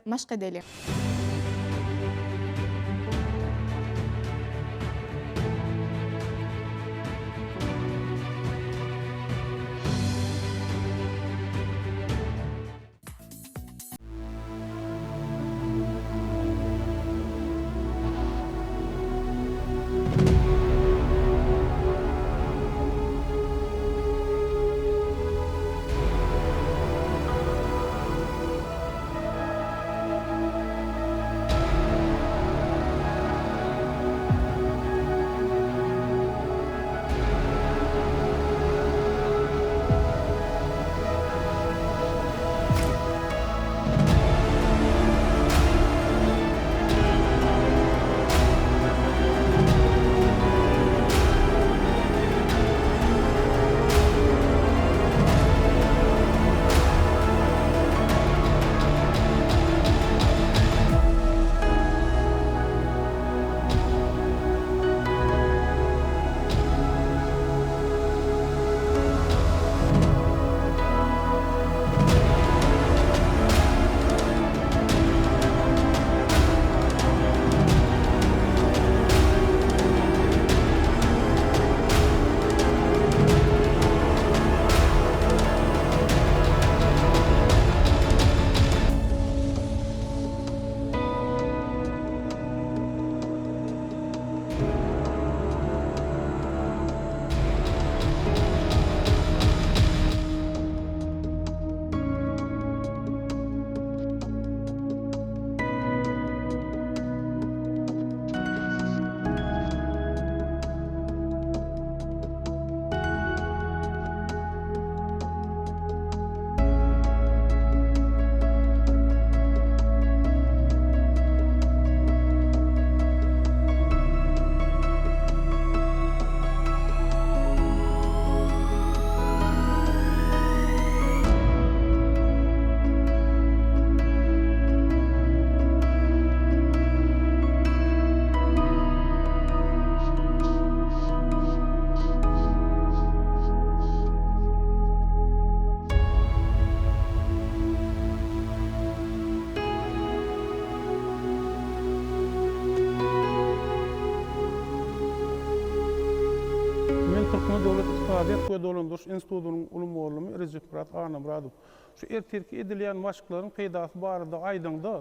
maşk edeliň. Men Türkmen döwlet ykdysadyýet we dolandyryş institutynyň uly mugallymy Rejepmyrat Annamyradow. Şu ertirki edilýän maşklaryň peýdasy barada aýdaňda,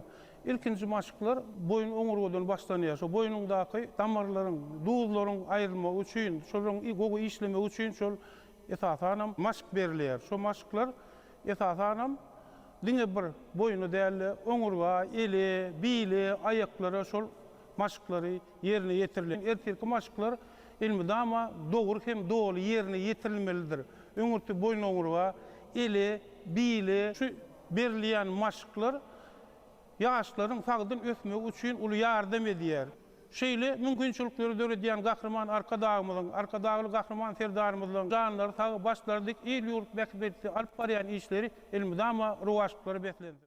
ilkinji maşklar boýun oňurgadan başlanýar. Şo boýnuňdaky damarlaryň, duzlaryň aýrylmagy üçin, şolaryň gowy işlemegi üçin şol esasanam maşk berilýär. Şo maşklar esasanam diňe bir boýna däl-de, oňurga, ele, bile, aýaklara şol maşklary ýerine ýetirilýär. Ertirki maşklar elmydama dogry hem doly ýerine ýetirilmelidir. Öňürti boýun-oňurga, ele, bile şu berilýän maşklar ýaşlaryň sagdyn ösmegi üçin uly ýardam edýär. Şeýle mümkinçilikleri döredýän Gahryman Arkadagymyzyň, Arkadagly Gahryman Serdarymyzlaryň janlary sag, başlary dik, il-ýurt bähbitli alyp barýan işleri elmydama rowaçlyklara beslensin!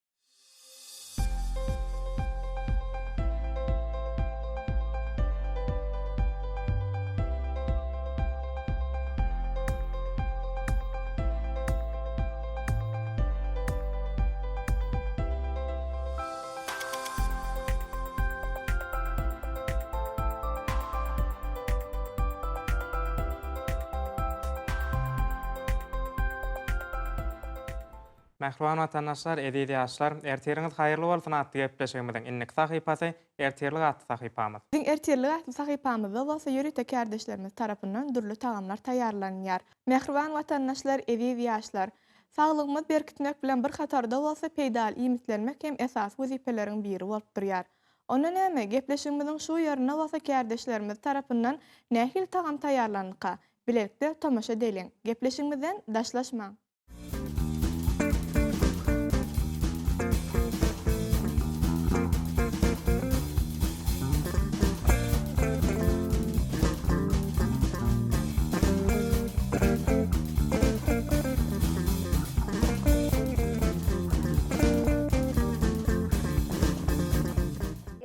Mähriban watandaşlar, eziz ýaşlar, ertiriňiz haýyrly bolsun atly gepleşigimiziň indiki sahypasy Ertirlik atly sahypamyz. Biziň Ertirlik atly sahypamyzda bolsa ýörite kärdeşlerimiz tarapyndan dürli tagamlar taýýarlanylýar. Mähriban watandaşlar, eziz ýaşlar! Saglygymyzy berkitmek bilen bir hatarda bolsa peýdaly iýmitlenmek hem esasy wezipeleriň biri bolup durýar. Onda näme, gepleşigimiziň şu ýerinde bolsa kärdeşlerimiz tarapyndan nähili tagam taýýarlandyka? Bilelikde tomaşa edeliň. Gepleşigimizden daşlaşmaň!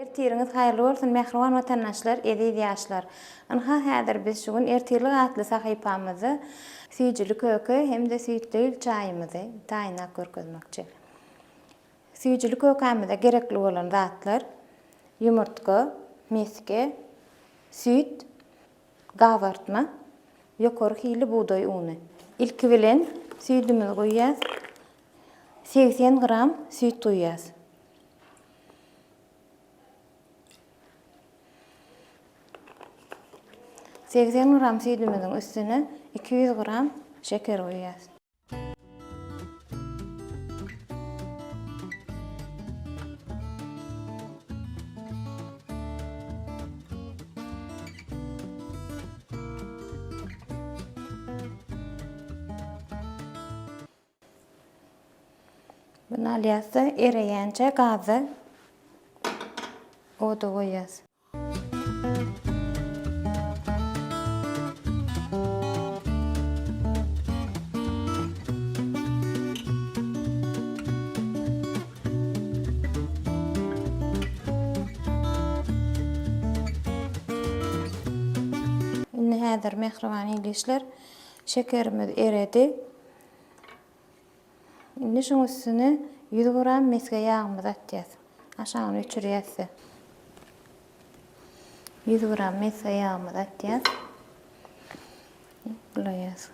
Ertiriňiz haýyrly bolsun mähriban watandaşlar, eziz ýaşlar! Ynha häzir biz şu gün Ertirlik atly sahypamyzda süýjüli köke hem-de süýtli çaýymyzy taýynlap görkezmekçi. Süýjüli kökämize gerekli bolan zatlar, ýumurtga, mesge, süýt, gabartma, ýokary hilli bugdaý uny. Ilki bilen süýdümizi guýýas. 80 gram süýt guýýas. 80 gram süýdümiziň üstüne 200 gram şeker guýýas. Bunu alýas-da, ereýänçä gazda oda goýýas. Indi häzir mähriban ildeşler, şekerimiz eredi. Indi şuň üstüne 100 gram mesge ýagymyzy atýas. Aşagyny öçürýäs-de. 100 gram mesge ýagymyzy atýas. Bulaýas.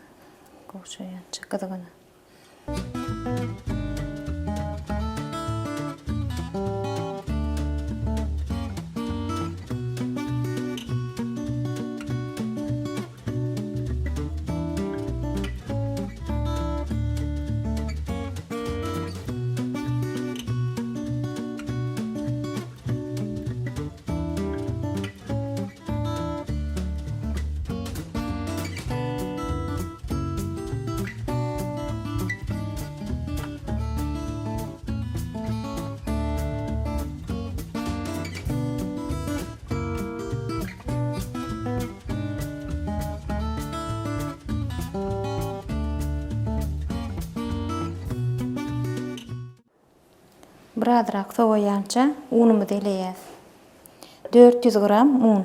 Gowşaýança gyzgyna. Birazrak sowaýança unumyzy eleýäs. 400 gram un.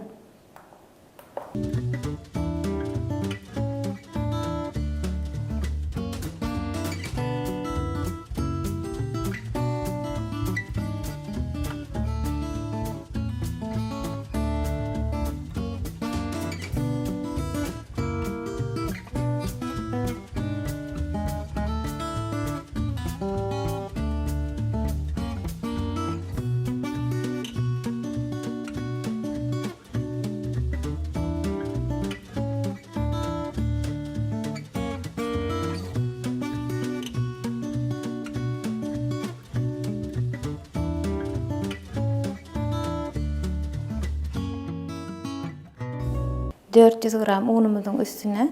400 gram unumyzyň üstüne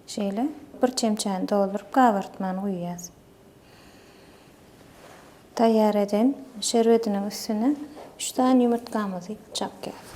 şeýle bir çemçäni dolduryp gabartmany guýýas. Taýýar eden şerbediniň üstüne üç sany ýumurtgamyzy çakýas.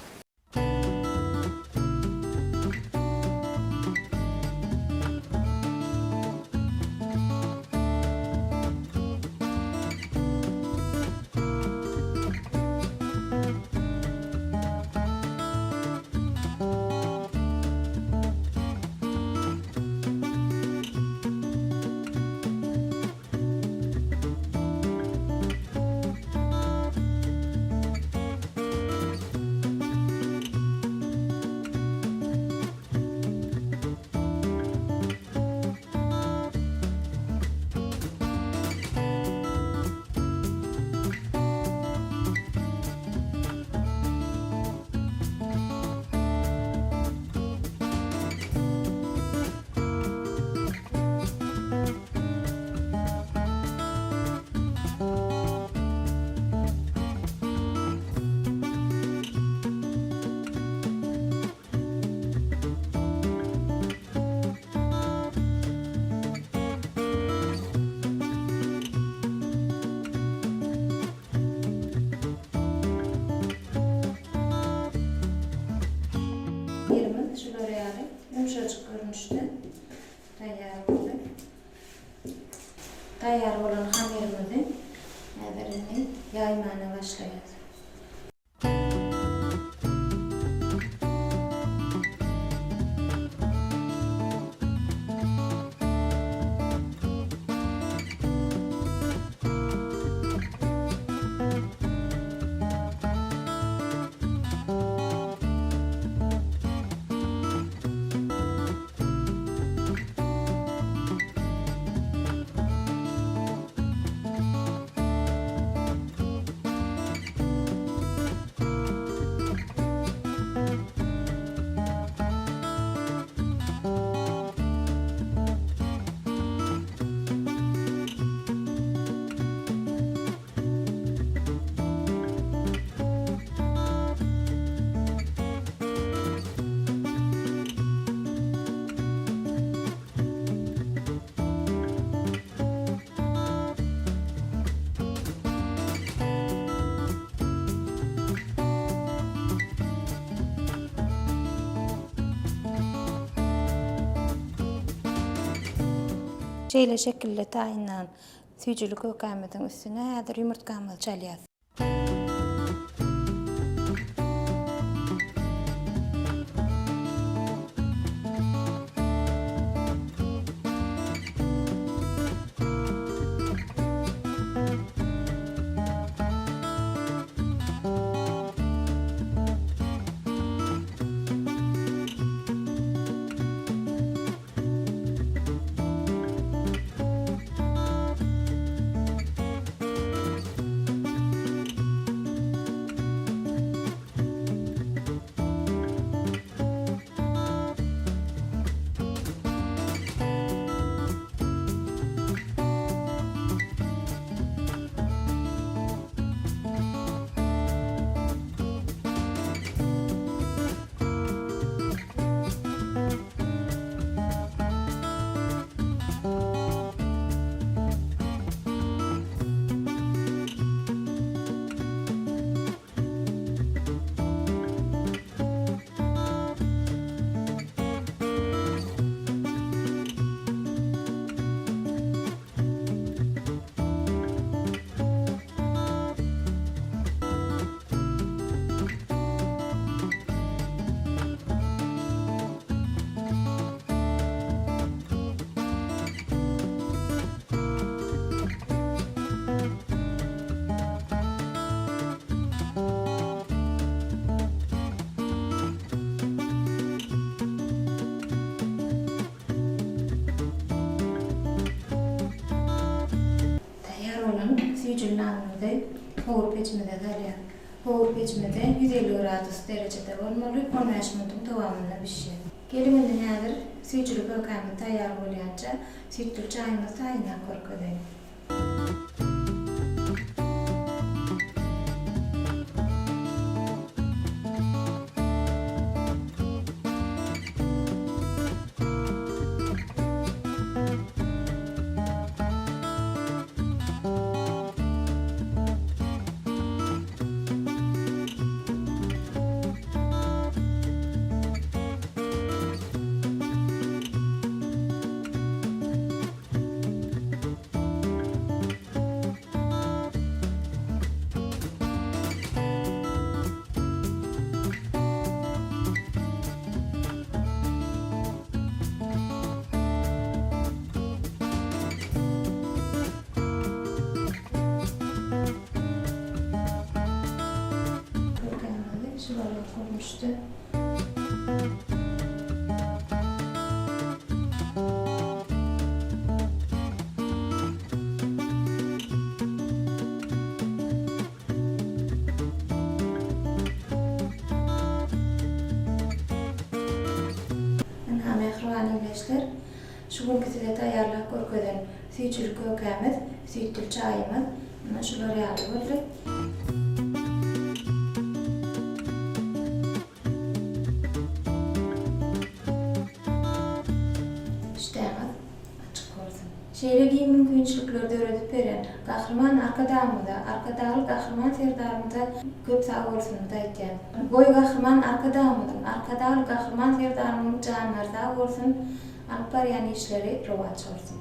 Ýerimiz şular ýaly ýumşajyk görnüşde taýýar boldy. Taýýar bolan hamyrymyzy häzir indi ýaýmana başlaýarys. Şeýle şekilde taýynlan süýjüli kökämiziň üstüne häzir ýumurtgamyzy çalýas. Taýýar bolan süýjüli nanymyzy howur pejimize salýas. Howur pejimizde 150 gradus derejede bolmaly, 15 minutyň dowamynda bişýär. Geliň indi häzir süýjüli kökämiz taýýar bolýança süýtli çaýymyzy taýynlap görkezeýin. Kökämizi şularlyk görnüşde. Ynha, mähriban ildeşler, şu günki size taýýarlap görkezen süýjüli kökämiz, süýtli çaýymyz muna şular ýaly boldy. Işdäňiz açyk bolsun! Şeýle giň mümkinçilikleri döredip beren Gahryman Arkadagymyza, Arkadagly Gahryman Serdarymyza köp sagbolsunymyzy aýtýan. Goý Gahryman Arkadagymyzyň, Arkadagly Gahryman Serdarymyzyň janlary sag bolsun, alyp barýan işleri rowaç bolsun!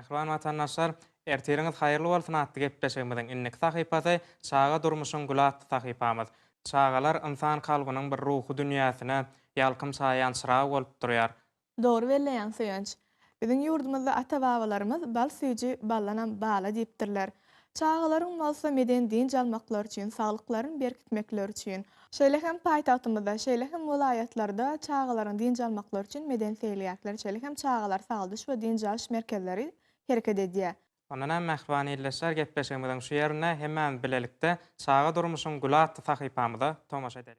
Mähriban watandaşlar, ertiriňiz haýyrly bolsun atly gepleşigimiziň indiki sahypasy Çaga durmuşyň güli atly sahypamyz. Çagalar ynsan kalbynyň bir ruhy dünýäsine, Ýalkym çaýýan çyrag bolup durýar. Dogry belleýäň Söýenç. Biziň ýurdumyzda ata-babalarymyz bal süýji, baldanam bala diýipdirler. Çagalaryň bolsa medeni dynç almaklary üçin, saglyklaryny berkitmekleri üçin, şeýle hem paýtagtymyzda, şeýle hem welaýatlarda çagalaryň dynç almaklary üçin medeni seýilgähler, şeýle hem çagalar sagaldyş we dynç alyş merkezleri hereket edýär. Ondan hem mähriban ildeşler gepleşigimiziň şu ýerinde hemmämiz bilelikde Çaga durmuşyň güli atly sahypamyza tomaşa edeliň.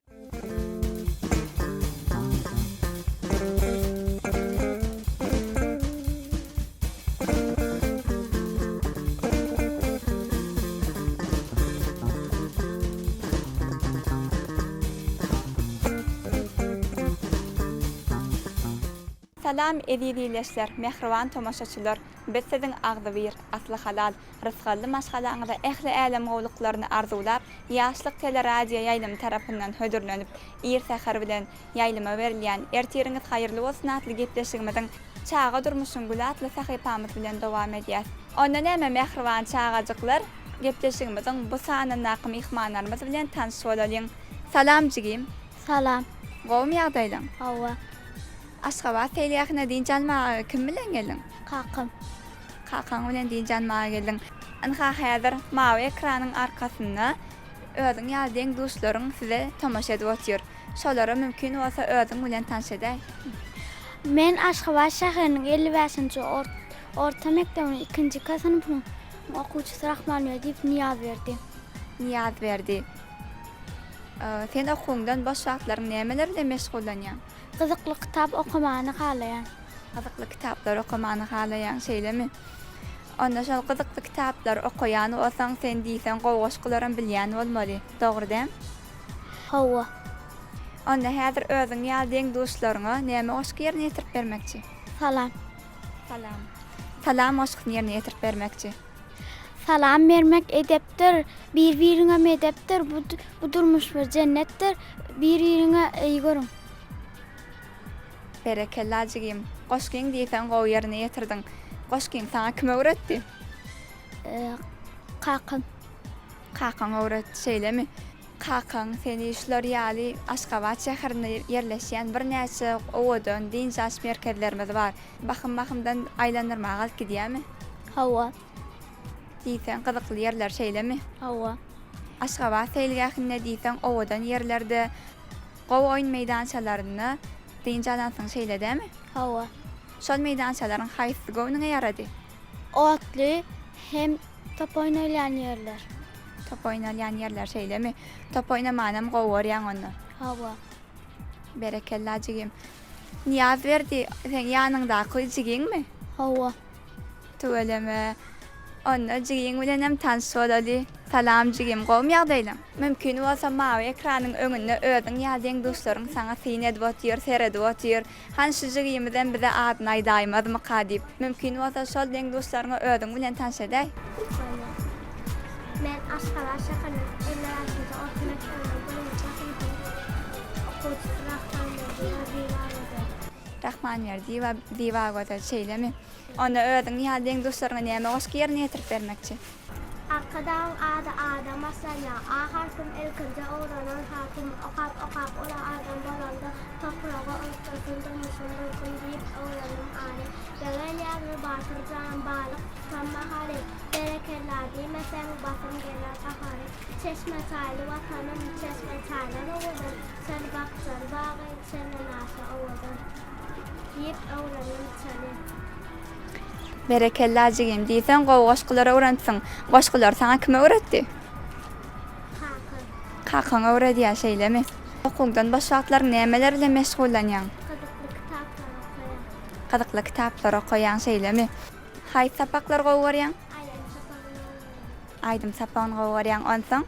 Salam eziz ildeşler, mähriban tomaşaçylar! Biz siziň agzybir, asly halal, rysgally maşgalaňyza ähli älem gowulyklaryny arzuwlap, Ýaşlyk teleradioýaýlymy tarapyndan hödürlenip, ir säher bilen ýaýlyma berilýän Ertiriňiz haýyrly bolsun atly gepleşigimiziň Çaga durmuşyň güli atly sahypamyz bilen dowam edýäs. Onda näme mähriban çagajyklar, gepleşigimiziň bu sanyndaky myhmanlarymyz bilen tanyş bolalyň. Salam jigim. Salam. Gowumy ýagdaýlaň? Hawa. Aşgabat seýilgähine dynç almaga kim bilen geldiň? Kakam. Kakaň bilen dynç almaga geldiň. Ynha häzir mawy ekranyň arkasynda özüň ýaly deň-duşlaryň size tomaşa edip otyr. Şolara mümkin bolsa özüň bilen tanyş edäý. Men Aşgabat şäheriniň 55-nji orta mekdebiniň ikinji K synpynyň okuwçysy Rahmanberdiýew Nyýazberdi. Nyýazberdi, sen okuwyňdan boş wagtlaryň nämeler bilen meşgullanýaň? Gyzykly kitap okamany halaýan. Gyzykly kitaplary okamany halaýaň, şeýlemi? Onda şol gyzykly kitaplary okaýan bolsaň, sen diýseň gowy goşgularam bilýän bolmaly, dogry däl? Hawa. Onda häzir özüň ýaly deň-duşlaryňa näme goşgy ýerine ýetirip bermekçi? Salam. Salam. Salam goşgusyny ýerine ýetirip bermekçi. Salam bermek edepdir, bir-biriňe medepdir, bu durmuş bir jennetdir, bir-biriňe eý görüň. Berekella jigim. Goşgyň diýseň gowy ýerine ýetirdiň. Goşgyny saňa kim öwretdi? Kakam. Kakaň öwretdi şeýlemi? Kakaň seni şular ýaly Aşgabat şäherinde ýerleşýän birnäçe owadan dynç alyş merkezlerimiz bar. Bahym-bahymdan aýlandyrmaga alyp gidýärmi? Hawa. Diýseň gyzykly ýerler şeýlemi? Hawa. Aşgabat seýilgähinde diýseň owadan ýerlerde, gowy oýun meýdançalarynda dynç alansyň şeýle dämi? Hawa. Şol meýdançalaryň haýsysy göwnüňe ýarady? Otly hem top oýnalýan ýerler. Top oýnalýan ýerler şeýlemi? Top oýnamanam gowy görýäň onda? Hawa. Berekella jigim. Nyýazberdi seň ýanyňdaky jigiňmi? Hawa. Tüweleme. Onda jigiň bilenem tanyş bolaly. Salam jigim, gowumy ýagdaýlaň? Mümkin bolsa mawy ekranyň öňünde özüň ýaly deň-duşlaryň saňa syn edip otyr, seredip otyr. Hany şu jigimizem bize adyny aýdaýmazmyka diýip. Mümkin bolsa şol deň-duşlaryňy özüň bilen tanyş edäý. Bolýar. Men Aşgabat şäheriniň 56-njy orta mekdebiniň birinji synpyň okuwçysy Rahmanberdiýewa Zibagözel. Rahmanberdiýewa Zibagözel, şeýlemi? Onda özüň ýaly deň-duşlaryňa näme goşgy ýerine ýetirip bermekçi? Arkadagyň ady adam başlanýar. A harpym ilkinji owranan harpym okap okap uly adam bolamda topraga unutdyrsyn durmuşym durkum diýip öwrendim any. Begenýärmi batyr jan balyk tutan mahaly berekella diýmeseň basym geler gahary çeşme çaýly watanym çeşme çaýlar owadan çer bakjaly bagy çemenaşa owadan diýip öwrendim çaly. Berekella jigim, diýseň gowy goşgular öwrenipsiň. Goşgulary saňa kim öwretdi? Kakam. Kakaň öwredýär, şeýlemi? Okuwdan boş wagtlaryň nämeler bilen meşgullanýaň? Gyzykly kitaplar okaýan. Gyzykly kitaplar okaýaň, şeýlemi? Haýsy sapaklary gowy görýäň? Aýdym sapagyny gowy görýän. Aýdym sapagyny gowy görýäň, onsoň?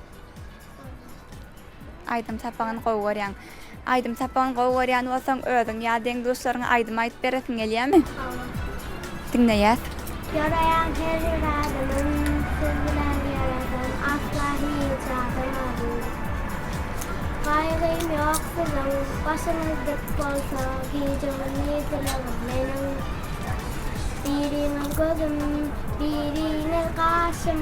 Aýdym sapagyny gowy görýäň. Aýdym sapagyny gowy görýän bolsaň, özüň ýa deň-duşlaryňa aýdym aýdyp beresiň gelýärmi? Hawa. Diňleýäs. Ýöreýän her bir adamym siz bilen ýaradan asla hiç adamadym. Gaýgym ýok siziň, başyňyz dik bolsa, gije-gündiz dilegim meniň. Biriňiz gözüm, biriňiz gaşym,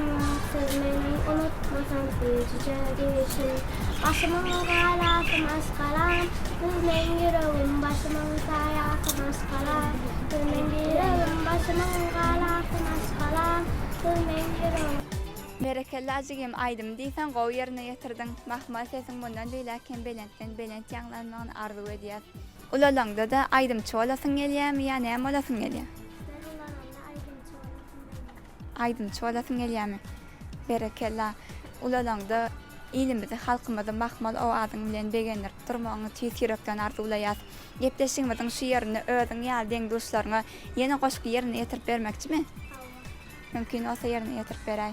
Siz meni unutmasaň süýjüje düýşüm. Başymyň galasy maşgalam, Siz meň ýüregim, başymyň saýasy maşgalam. Siz meň ýüregim, başymyň galasy maşgalam, Siz meň ýüregim. Berekella jigim aýdymy diýseň gowy ýerine ýetirdiň mahmal sesiň mundan beýläk hem belentden belent ýaňlanmagyny arzuw edýäs. Ulalaňda-da aýdymçy bolasyň gelýämi ýa näme bolasyň gelýä? Men ulalamda aýdymçy bolasym gelýär. Aýdymçy bolasyň gelýämi? Berekella. Ulalaňda ilimizi, halkymyzy mahmal owazyň bilen begendirip durmagyňy tüýs ýürekden arzuwlaýas. Gepleşigimiziň şu ýerinde özüň ýaly deň-duşlaryňa ýene goşgy ýerine ýetirip bermekçimi? Hawa. Mümkin bolsa ýerine ýetirip beräý.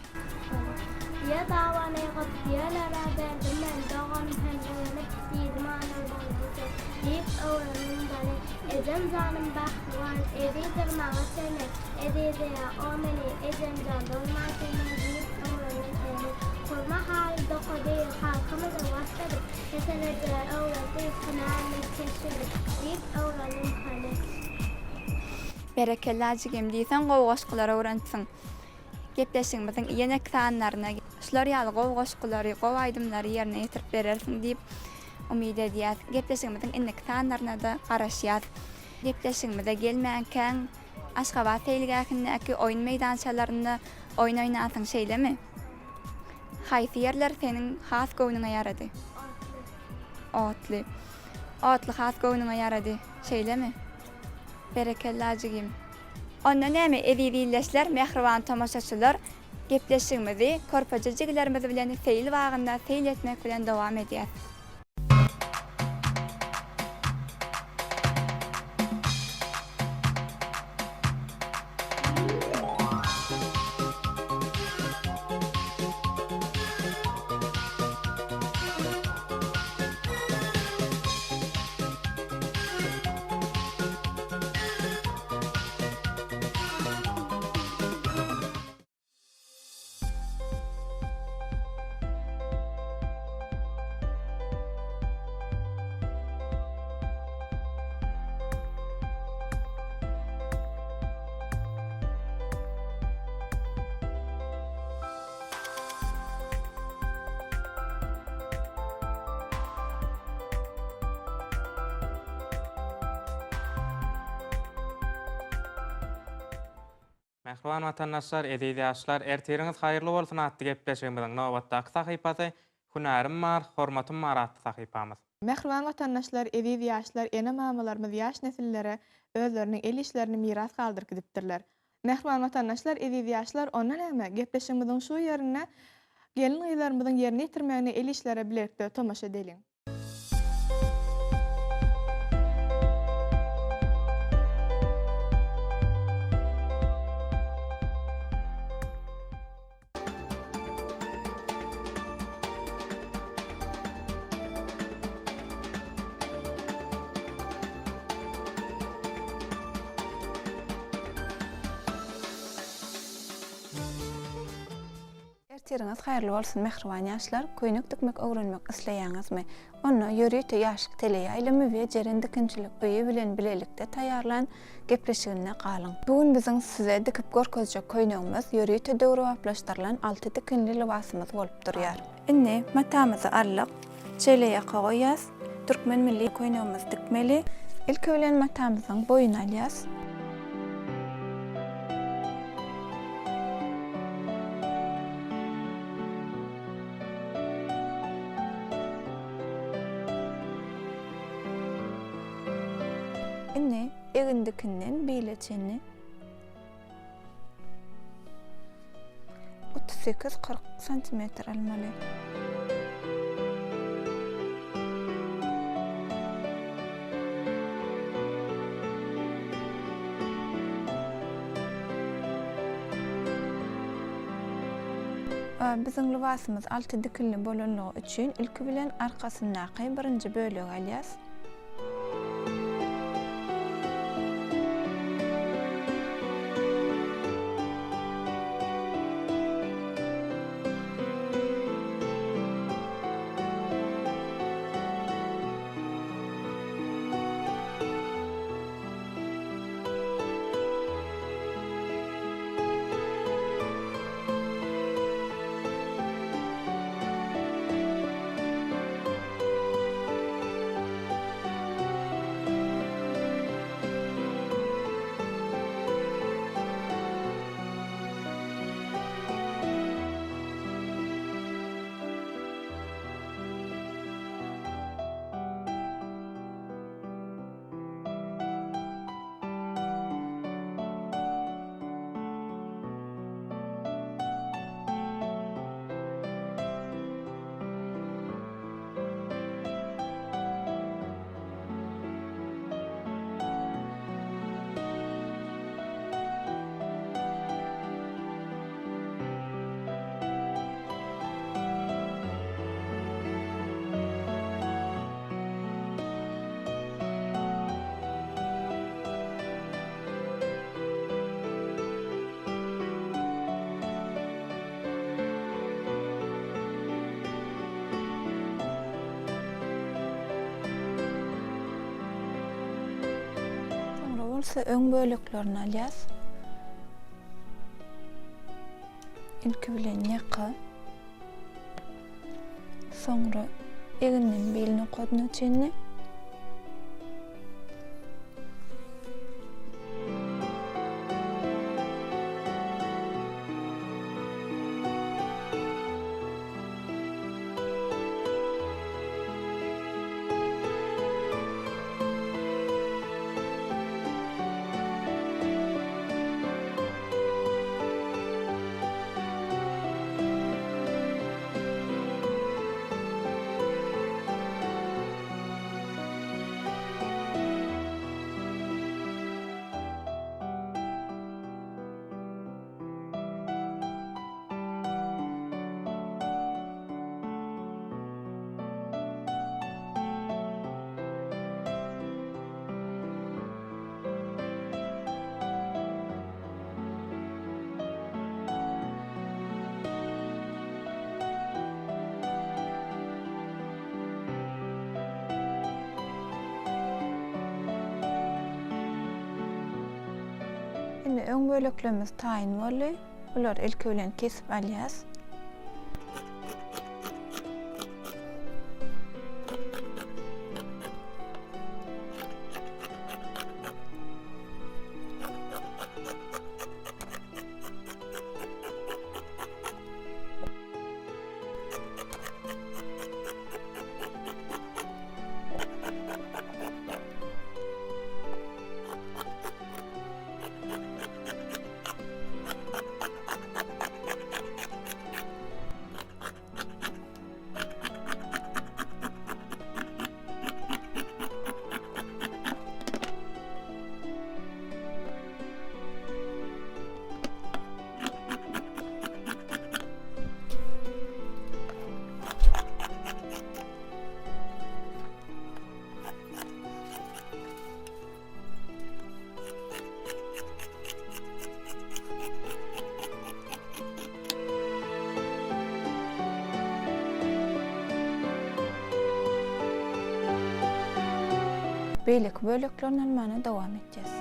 Düýe dabany gyp düýelere berdim men doganym hem begenip diýdim anam bolmasa diýip öwrendim beni ejem janym mähriban ezizdir maňa seni ezizleýä o meni ejemjan bolman seni diýip öwrendim eni hurma haly dokady halkymyzy wasp edip Hesen eje öwretdi hünärli keşp edip diýip öwrendim hany. Berekella jigim diýseň gowy goşgular öwrenipsiň. Gepleşigimiziň ýeneki sanlaryna şular ýaly gowy goşgulary, gowy aýdymlary ýerine ýetirip berersiň diýip umyt edýäs. Gepleşigimiziň indiki sanlarynada garaşýas. Gepleşigimize gelmänkäň Aşgabat seýilgähindäki oýun meýdançalarynda oýun oýnansyň şeýlemi? Haýsy ýerler seniň has göwnüňe ýarady? Otly. Otly. Otly has göwnüňe ýarady, şeýlemi? Berekella jigim. Onda näme eziz ildeşler, mähriban tomaşaçylar, gepleşigimizi körpeje jigilerimiz bilen seýil bagynda seýil etmek bilen dowam edýäs. Mähriban watandaşlar, eziz ýaşlar, ertiriňiz haýyrly bolsun atly gepleşigimiziň nobatdaky sahypasy Hünärim bar, hormatym bar atly sahypamyz. Mähriban watandaşlar, eziz ýaşlar, ene-mamalarymyz ýaş nesillere özleriniň el işlerini miras galdyryp gidipdirler. Mähriban watandaşlar, eziz ýaşlar, onda näme, gepleşigimiziň şu ýerinde gelin-gyzlarymyzyň ýerine ýetirmegine el işlere bilelikde tomaşa edeliň. Ertiriňiz haýyrly bolsun mähriban ýaşlar, köýnek dikmek öwrenmek isleýäňizmi? Onda ýörite Ýaşlyk teleýaýlymy we Jeren dikinçilik öýi bilen bilelikde taýýarlan gepleşiginde galyň. Bu gün biziň size dikip görkezjek köýnegimiz ýörite döwrebaplaşdyrylan alty tikinli lybasymyz bolup durýar. Indi matamyzy aldyk, şeýle ýaka goýýas, türkmen milli köýnegimizi dikmeli. Ilki bilen matamyzyň boýuny alýas. Indi egindikinden bile çenli 38 40 santimetr almaly. Biziň lybasymyz alty dikilli bolanlygy üçin ilki bilen arkasyndaky birinji bölegi alýas. bolsa öň böleklerini alýas. Ilki bilen ýaka. Soňra eginden bil nokadyna çenli. Indi öň böleklerimiz taýyn boldy. Bulary ilki bilen kesip alýas. Beýleki böleklerini almana dowam etýäs.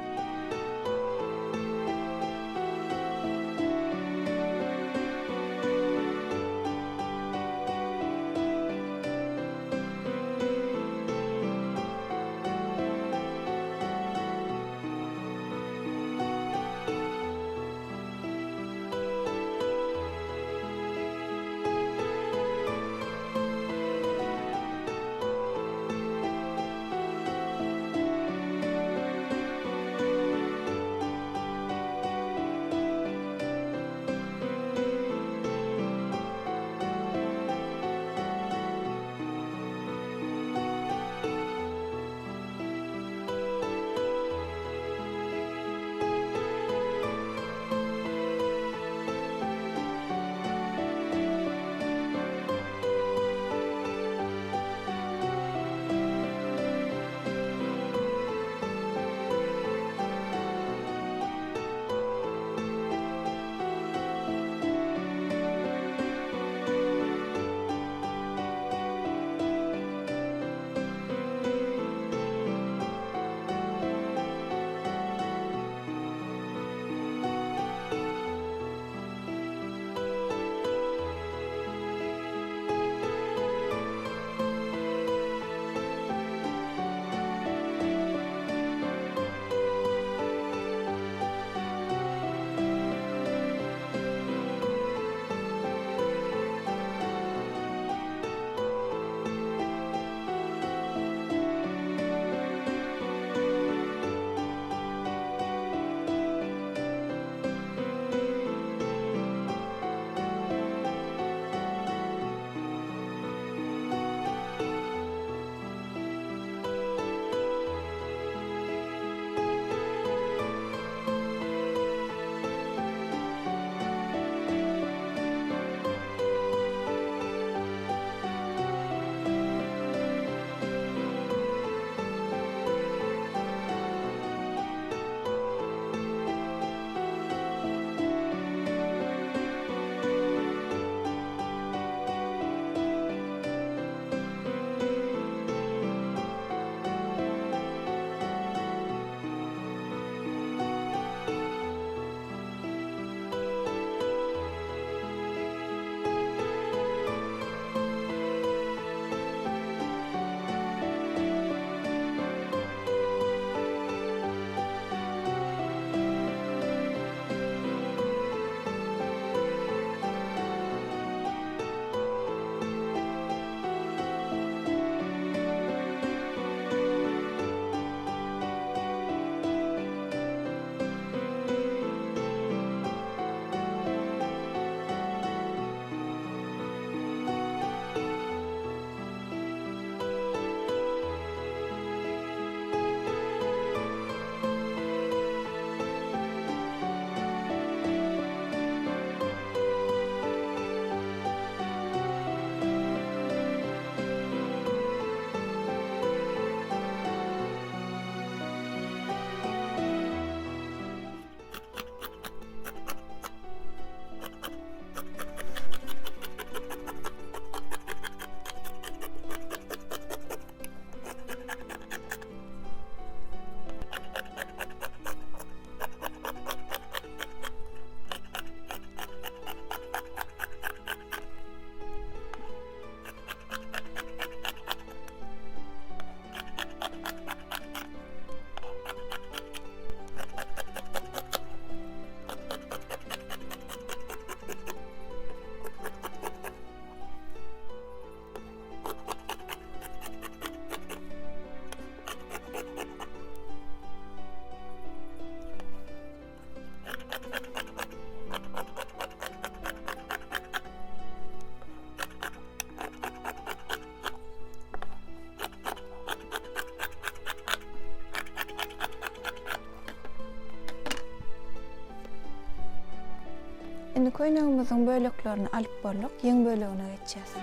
Köýnegimiziň böleklerini alyp bolduk, ýeň bölegine geçýäs.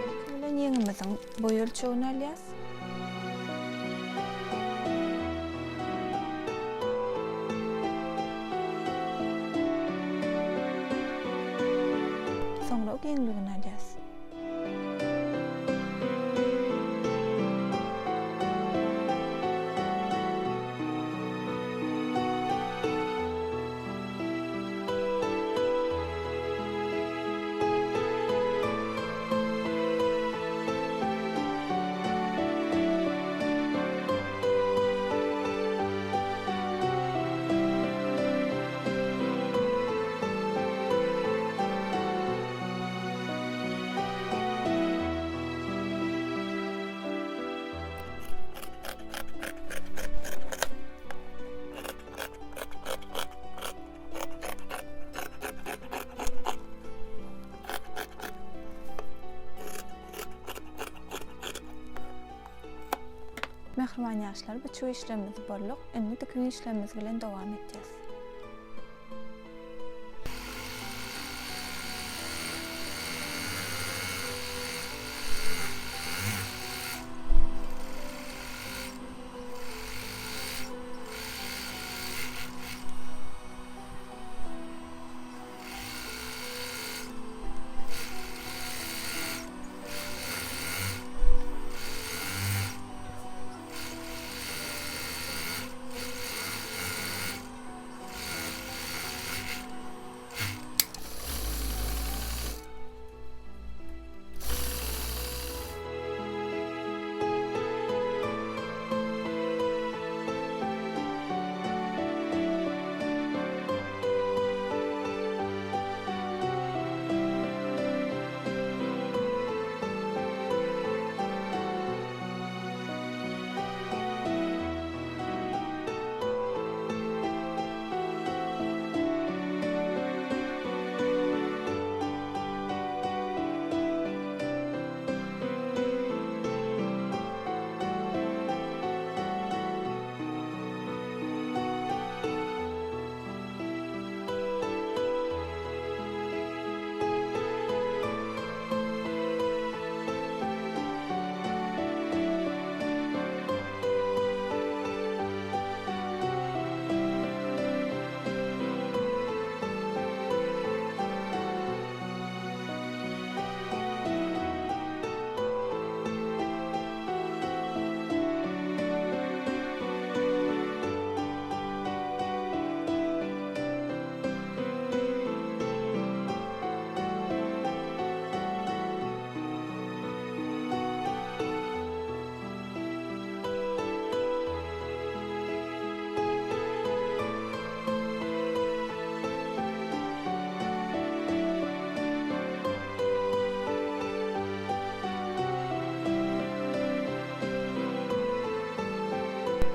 Ilki bilen ýeňimiziň boý ölçegini alýas. Soňra giňligini alýas. Mähriban ýaşlar, biçüw işlerimizi bolduk. Indi dikiň işlerimiz bilen dowam etýäs.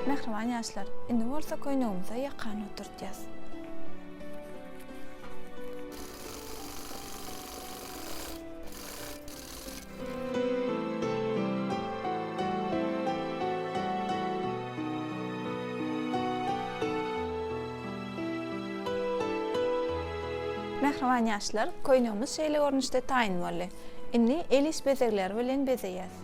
Mähriban ýaşlar, indi bolsa köýnegimize ýakany oturtýas. Mähriban ýaşlar, köýnegimiz şeýle görnüşde taýyn boldy. Indi el iş bezegleri bilen bezeýäs.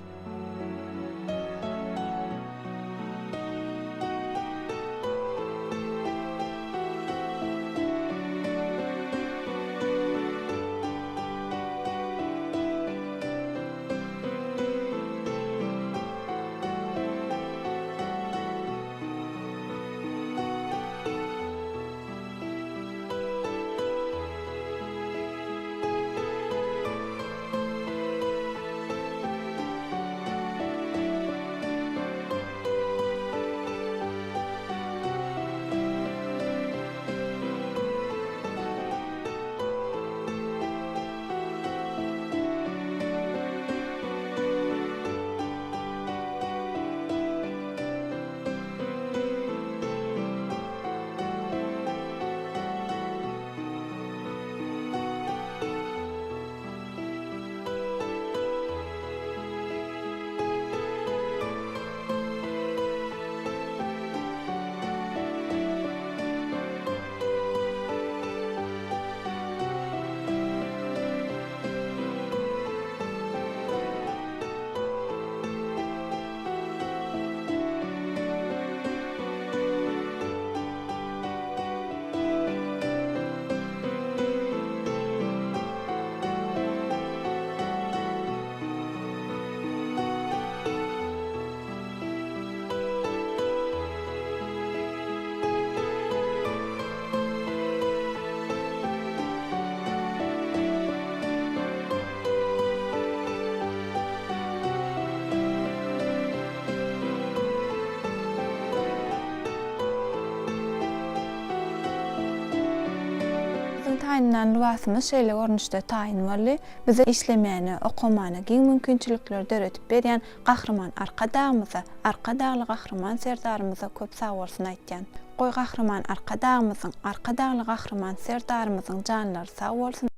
Taýynlan lybasymyz şeýle görnüşde taýyn boldy. Bize işlemäne, okamana giň mümkinçilikleri döredip berýän Gahryman Arkadagymyza, Arkadagly Gahryman Serdarymyza köp sagbolsun aýtýan. Goý Gahryman Arkadagymyzyň, Arkadagly Gahryman Serdarymyzyň janlary sag bolsun!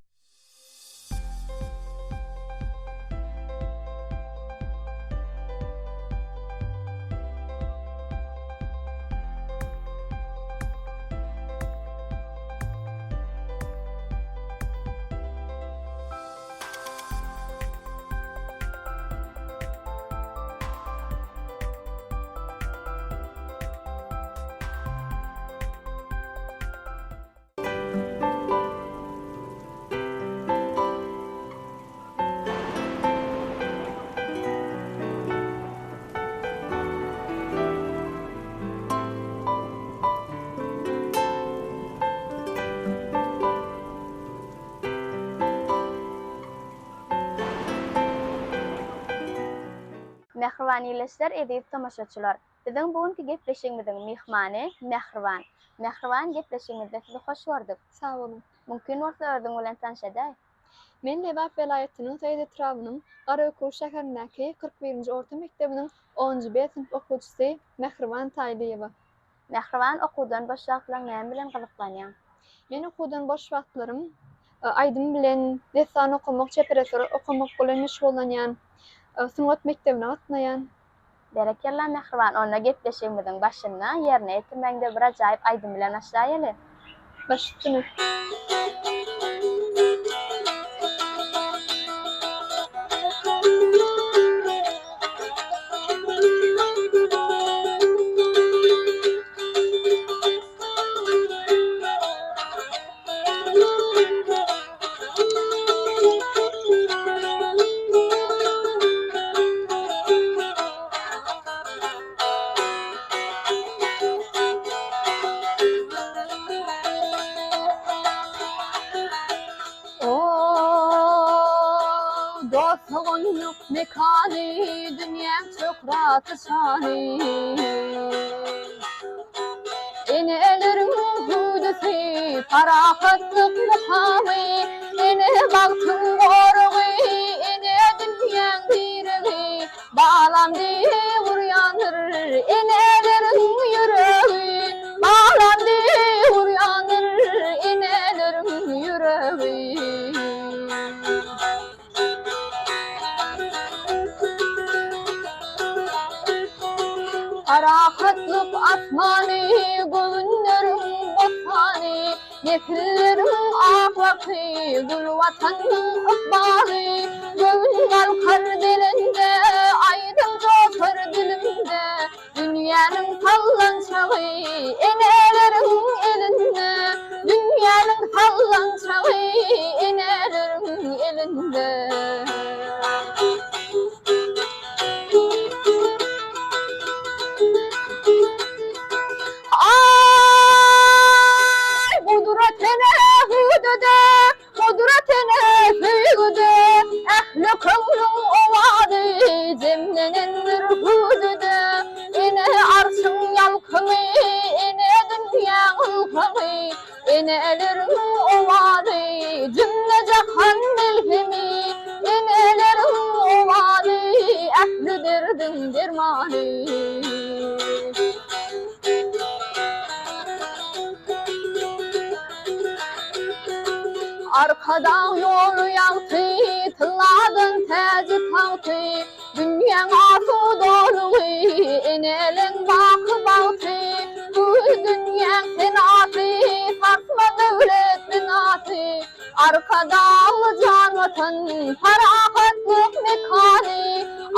Mähriban ildeşler, eziz tomaşaçylar! Biziň bu günki gepleşigimiziň myhmany Mähriban. Mähriban gepleşigimizde sizi hoş gördük. Sag boluň. Mümkin bolsa özüň bilen tanyş edäý. Men Lebap welaýatynyň Seýit etrabynyň Garaökür şäherindäki 41-nji orta mekdebiniň onunjy B synp okuwçysy Mähriban Taýlyýewa. Mähriban okuwdan boş wagtlaryň näme bilen gyzyklanýaň? Men okuwdan boş wagtlarym aýdym bilen, dessan okamak, çeper eser okamak bilen meşgullanýan. Sungat mekdebine gatnaýan. Berekella Mähriban onda gepleşigimiziň başynda ýerine ýetirmegiňde bir ajaýyp aýdym bilen başlaýaly. Baş üstüne. Dostlugyň mekany, dünýäň şöhraty şany. Eneleriň hüwdüsi, parahatlyk mukamy, Ene bagtyň goragy, ene dünýäň diregi, Balam diýip urýandyr eneleriň ýüregi, Balam diýip urýandyr eneleriň ýüregi. Parahatlyk asmany, göwünleriň bossany, Nesilleriň ak bagty, gül Watanyň ykbaly. Göwün galkar belende, aýdym joşar dilimde, Dünýäniň sallançagy eneleriň elinde, Dünýäniň sallançagy eneleriň elinde. Aý, gudrat ene hüwdüde, Gudrat ene söýgüde, Ähli köňlüň owazy Jemlenendir hüwdüde. Ene arşyň ýalkymy, Ene dünýäň ylhamy, Eneleriň owazy Jümle-jahan melhemi, Eneleriň owazy Ähli derdiň dermany. Arkadag ýoly ýagty, Tylladan täji tagty, Dünýäň asudalygy, Eneleň baky bagty, Bu dünýäň senasy, Sarsmaz döwlet binasy, Arkadagly jan Watan, Parahatlyk mekany,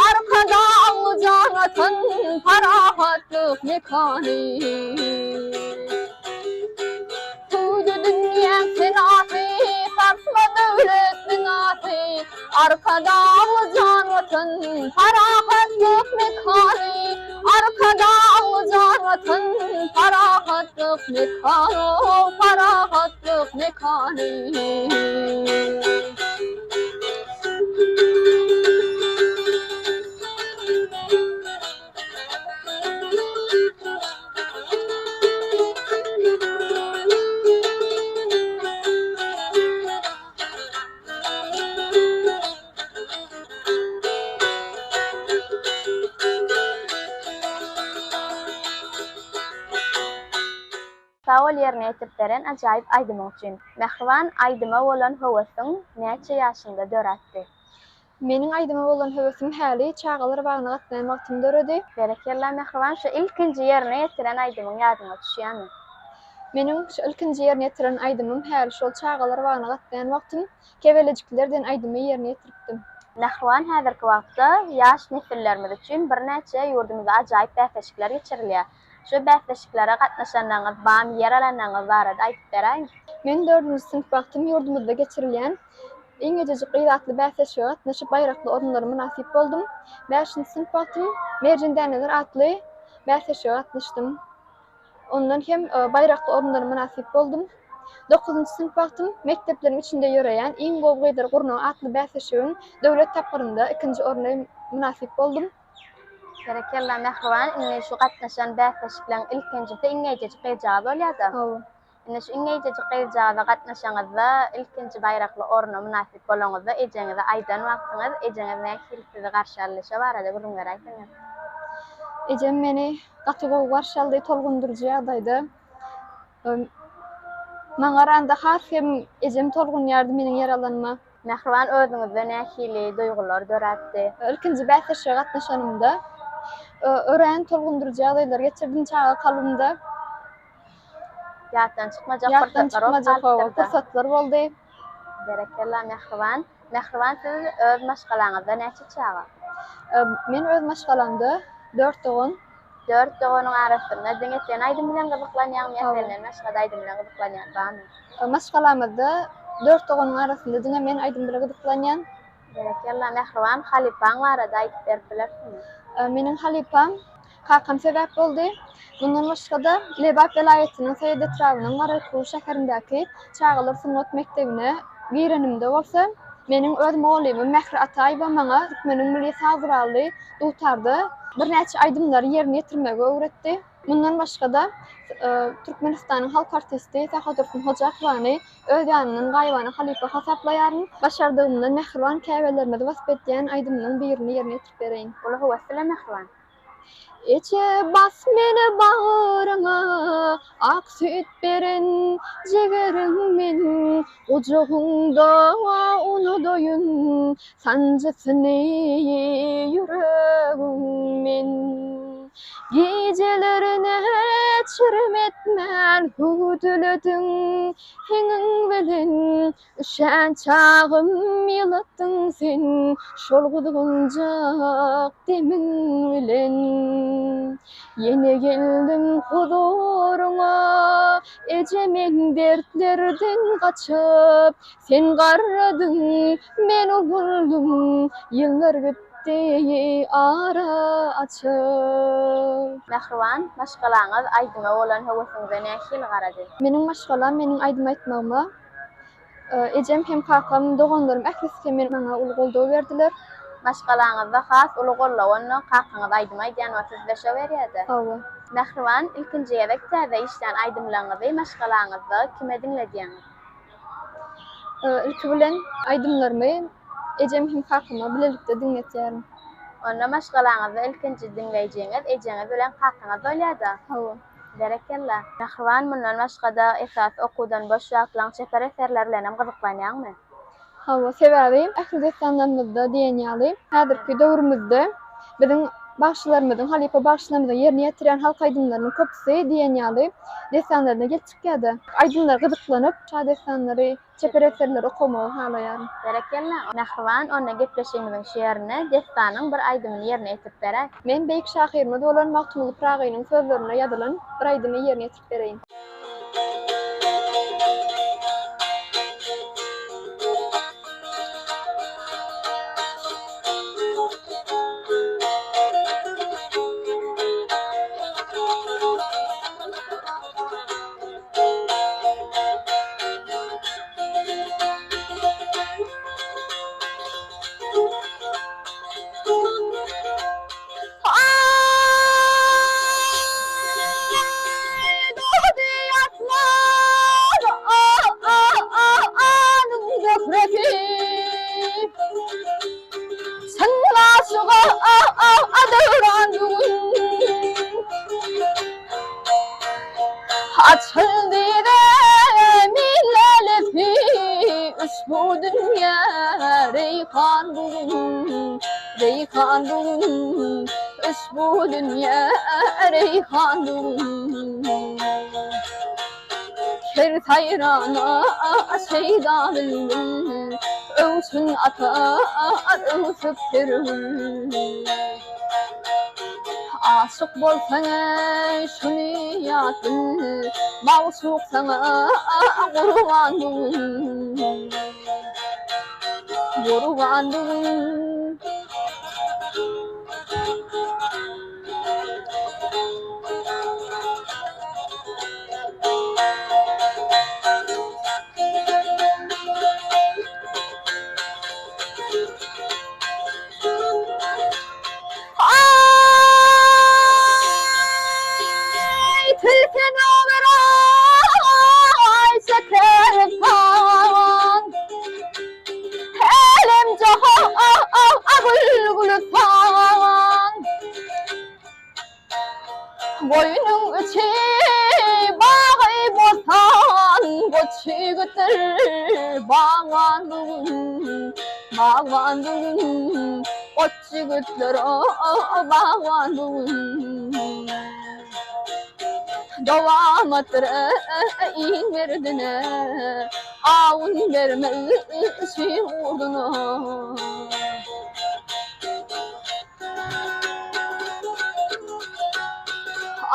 Arkadagly jan Watan, Parahatlyk mekany. Tüwdi dünýäň senasy, Sarsma döwlet binasy, Arkadagly jan Watan, Parahatlyk mekany, Arkadagly jan Watan, Parahatlyk mekany, Parahatlyk mekany. ýerine ýetirip beren ajaýyp aýdymyň üçin. Mähriban, aýdyma bolan höwesiň näçe ýaşyňda döräpdi? Meniň aýdyma bolan höwesim häli çagalar bagyna gatnaýan wagtym döredi. Berekella Mähriban şu ilkinji ýerine ýetiren aýdymyň ýadyňa düşýämi? Meniň şu ilkinji ýerine ýetiren aýdymym häli şol çagalar bagyna gatnaýan wagtym Kebelejikler diýen aýdymy ýerine ýetiripdim. Mähriban häzirki wagtda ýaş nesillerimiz üçin birnäçe ýurdumyzda ajaýyp bäsleşikler geçirilýär. Şu bäsleşiklere gatnaşanlaryňyz barmy ýer alanlaryňyz barada aýdyp beräýiň. Men dördünji synp wagtym ýurdumyzda geçirilýän Iň ejejik gyz atly bäsleşige gatnaşyp baýrakly orunlara mynasyp boldum. Bäşinji synp wagtym Merjen däneler atly bäsleşige gatnaşdym. Ondan hem baýrakly orunlara mynasyp boldum. Dokuzynjy synp wagtym mekdepleriň içinde ýöreýän Iň gowy gyzlar gurnagy atly bäsleşigiň döwlet tapgyrynda ikinji orna mynasyp boldum. Berekella Mähriban, indi şu gatnaşan bäsleşikleň ilkinjisi iň eýjejik gyzjagaz bolýada. Hawa. Indi şu iň eýjejik gyzjagaza gatnaşaňyzda ilkinji baýrakly orna mynasyp bolaňyzda ejeňize aýdan wagtyňyz ejeňiz nähili sizi garşy aldy şo barada gürrüň beräýseňiz. Ejem meni gaty gowy garşy aldy, tolgundyryjy ýagdaýda. Maňa garanda has hem ejem tolgunýardy meniň ýer alanyma. Mähriban özüňizde nähili duýgular döräpdi? Ilkinji bäsleşige gatnaşanymda örän tolgundyryjy ýagdaýlar geçirdim çaga kalbymda. Ýatdan çykmajak Ýatdan pursatlar bolup çykmajak hawa, galypdyr-da. pursatlar boldy. Berekella Mähriban. Mähriban siz öz maşgalaňyzda näçe çaga? Men öz maşgalamda dört dogan. Dört doganyň arasynda diňe sen aýdym bilen gyzyklanýaňmy ýa senden başga-da aýdym bilen gyzyklanýan barmy? Maşgalamyzda dört doganyň arasynda diňe men aýdym bilen gyzyklanýan. Berekella Mähriban, halypaň barada aýdyp berip bilersiňmi? Meniň halypam kakam sebäp boldy. Mundan başga-da Lebap welaýatynyň Saýat etrabynyň Garaköw şäherindäki çagalar sungat mekdebine girenimde bolsa, meniň öz mugallymym Mähri Ataýewa maňa türkmeniň milli saz guraly dutarda birnäçe aýdymlary ýerine ýetirmegi öwretdi. Mundan başga-da, Türkmenistanyň halk artisti Sahadursun Hojakowany öz ýanyndan gaýybana halypa hasaplaýaryn. Başardygymdan mähriban käbelerimizi wasp edýän aýdymynyň birini ýerine ýetirip bereýin. Uly höwes bilen mähriban. Eje bas meni bagryňa, ak süýt beren jigeriň men, Gujagyňda unudaýyn sanjysyny ýüregiň men. Gijelerine çirim etmän hüwdülediň heňiň bilen, Üşän çagym ýylatdyň sen şol gyzgynjak demiň bilen. Ýene geldim huzuryňa, eje men dertlerden gaçyp, Sen garradyň, men uguldym, ýyllar gitdi ara açyp. Mähriban, maşgalaňyz aýdyma bolan höwesiňize nähili garady? Meniň maşgalam meniň aýdym aýtmagyma Ejem hem kakam, doganlarym ählisi hem maňa uly goldaw berdiler. Maşgalaňyzda has uly goldaw onda kakaňyz aýdym aýdýan bolsa size şo berýärde. Hawa. Mähriban, ilkinji gezek täze işlän aýdymlaryňyzy maşgalaňyzda kime diňledýäňiz? Ilki bilen aýdymlarymy ejem hem kakama bilelikde diňletýärin. Onda maşgalaňyzda ilkinji diňleýjiňiz ejeňiz bilen kakaňyz bolýada? Hawa. Berekella. Mähriban mundan başgada esasy okuwdan boş wagtlaň çeper eserler bilenem gyzyklanýaňmy? Hawa, sebäbi ähli dessanlarymyzda diýen ýaly, häzirki döwrümizde biziň bagşylarymyzyň, halypa bagşylarymyzyň ýerine ýetirýän halk aýdymlarynyň köpüsi diýen ýaly dessanlardan gelip çykýar-da. Aýdymlara gyzyklanyp, şadessanlary, Çeper eserleri okamagy halaýaryn. Berekella, Mähriban, onda gepleşigimiziň şu ýerinde dessanyň bir aýdymyny ýerine ýetirip beräý. Men beýik şahyrymyz bolan Magtymguly Pyragynyň sözlerine ýazylan bir aýdymy ýerine ýetirip bereýin. Aý dogdy asman. Uşbu dünýä reýhan bu gün, reýhan bu gün, Uşbu dünýä reýhan bu gün. Her saýrana şeýda bilbil, Öwşün atar öwsüp her gün. Aşyk bolsaň eý şuny ýat bil, Magşuk saňa gurban bu gün. Gurban bu gün. Aý, tilsen olar-aý, şeker san. Älem jahan gül-gülüstan. Goýnuň içi bagy bossan, Goç ýigitdir bagban bu gün, Bagban bu gün, Goç ýigitler bagban bu gün. Dowamatdyr iň merdine, Awun bermez şir gurduna.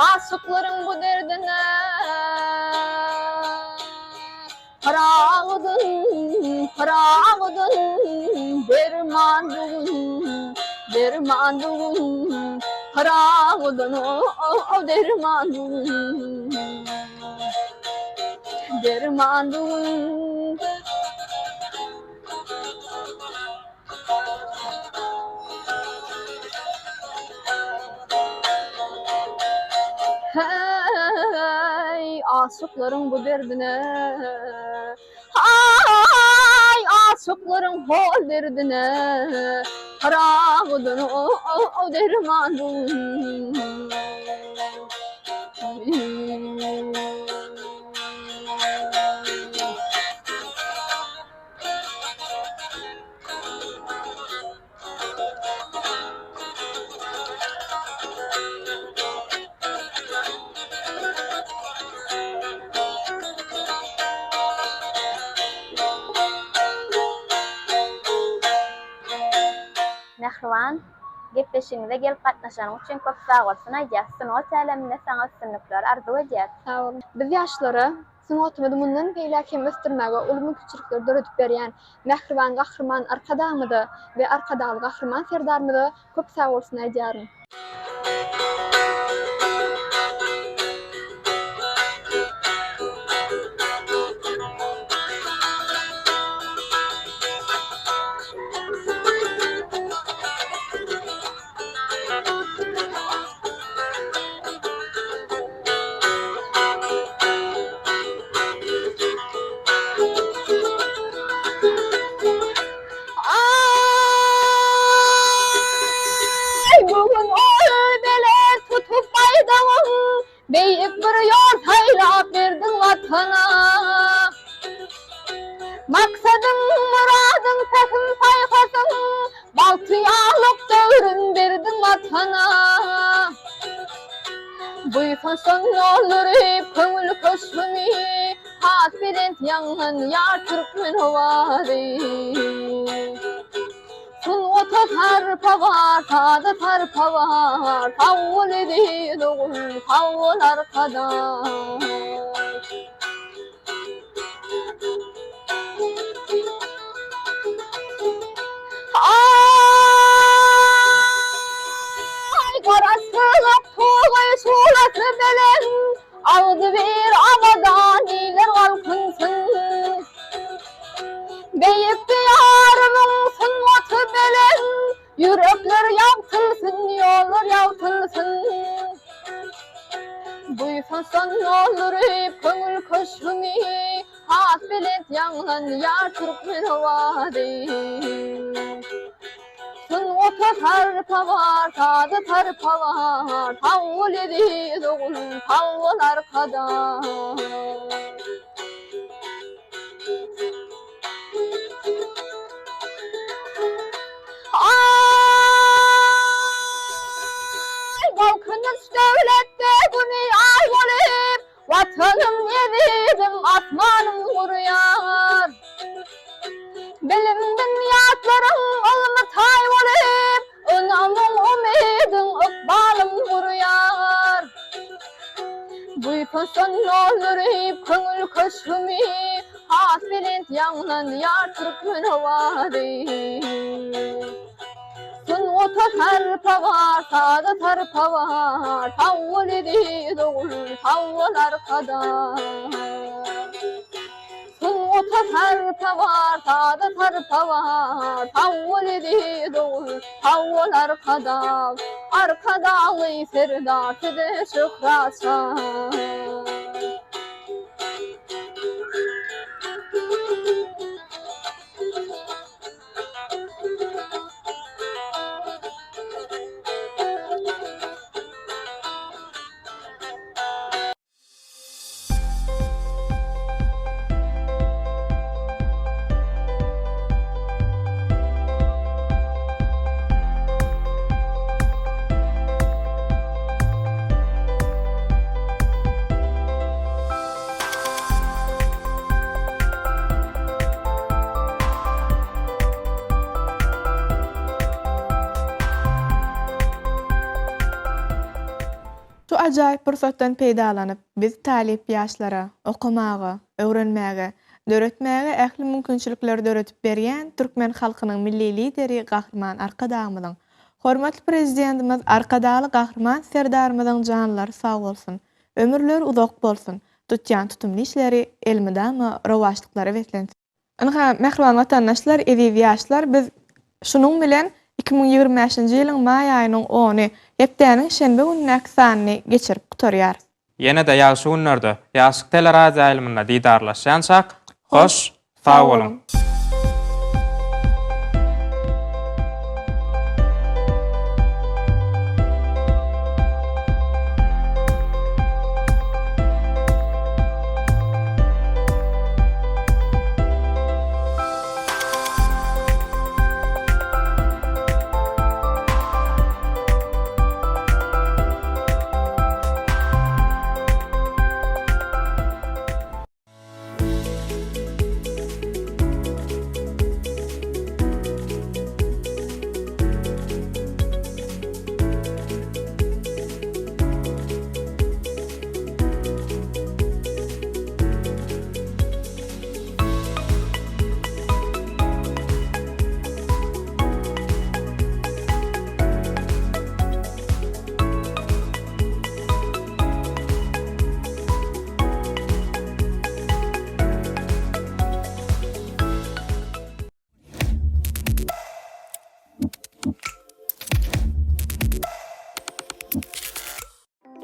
Aşyklaryň bu derdine Pyragydan, Pyragydan derman bu gün, derman bu gün, Pyragydan o derman bu gün, derman bu gün. Heý, aşyklaryň bu derdine, Aý, aşyklaryň hol derdine, Pyragydan o derman bu gün. Mähriban, gepleşigimize gelip gatnaşanyň üçin köp sagbolsun aýdýas. Sungat äleminde saňa üstünlikler arzuw edýäs. Sag boluň. Biz ýaşlara Sungatymyzy mundan beýläk hem ösdürmäge uly mümkinçilikleri döredip berýän mähriban Gahryman Arkadagymyza we Arkadagly Gahryman Serdarymyza köp sagbolsun aýdýaryn. Aý, bu gün ol belent tutup baýdagyn, Beýik bir ýol saýlap berdiň Watana. Maksadyň, myradyň, pähim-paýhasyň, Bagtyýarlyk döwrün berdiň Watana. Buýsançdan dolduryp köňül köşgümi, Has belent ýaňlanýar türkmen owazy. Sungata sarpa bar, saza sarpa bar, Sag bol eziz ogul, sag bol Arkadag. Aý, garaşsyzlyk togaý şuglasy belent, Agzybir abadan iller galkynsyn. Beýik Diýarymyň sungaty belent, Ýürekler ýagtylsyn, ýollar ýagtylsyn. Buýsançdan dolduryp köňül köşgümi, Has belent ýaňlanýar türkmen owazy. Sungata sarpa bar, saza sarpa bar, Sag bol eziz ogul, sag bol Arkadag. Ýaňlanýar türkmen owazy. Sungata sarpa bar, saza sarpa bar, Sag bol eziz ogul, sag bol Arkadag. Sungata sarpa bar, saza sarpa bar, Sag bol eziz ogul, sag bol Arkadag. Arkadagly Serdar size şöhrat şan. Şu ajaýyp pursatdan peýdalanyp, biz talyp ýaşlara okamaga, öwrenmäge, döretmäge ähli mümkinçilikleri döredip berýän türkmen halkynyň Milli Lideri Gahryman Arkadagymyzyň, hormatly Prezidentimiz Arkadagly Gahryman Serdarymyzyň janlary sag bolsun, ömürleri uzak bolsun, tutýan tutumly işleri elmydama rowaçlyklara beslensin! Ynha, mähriban watandaşlar, eziz ýaşlar, biz şunuň bilen 2025-nji ýylyň maý aýynyň ony, hepdäniň şenbe günündäki sanyny geçirip gutarýarys. Ýene-de ýagşy günlerde Ýaşlyk teleradioýaýlymynda didarlaşýançak, hoş, sag boluň!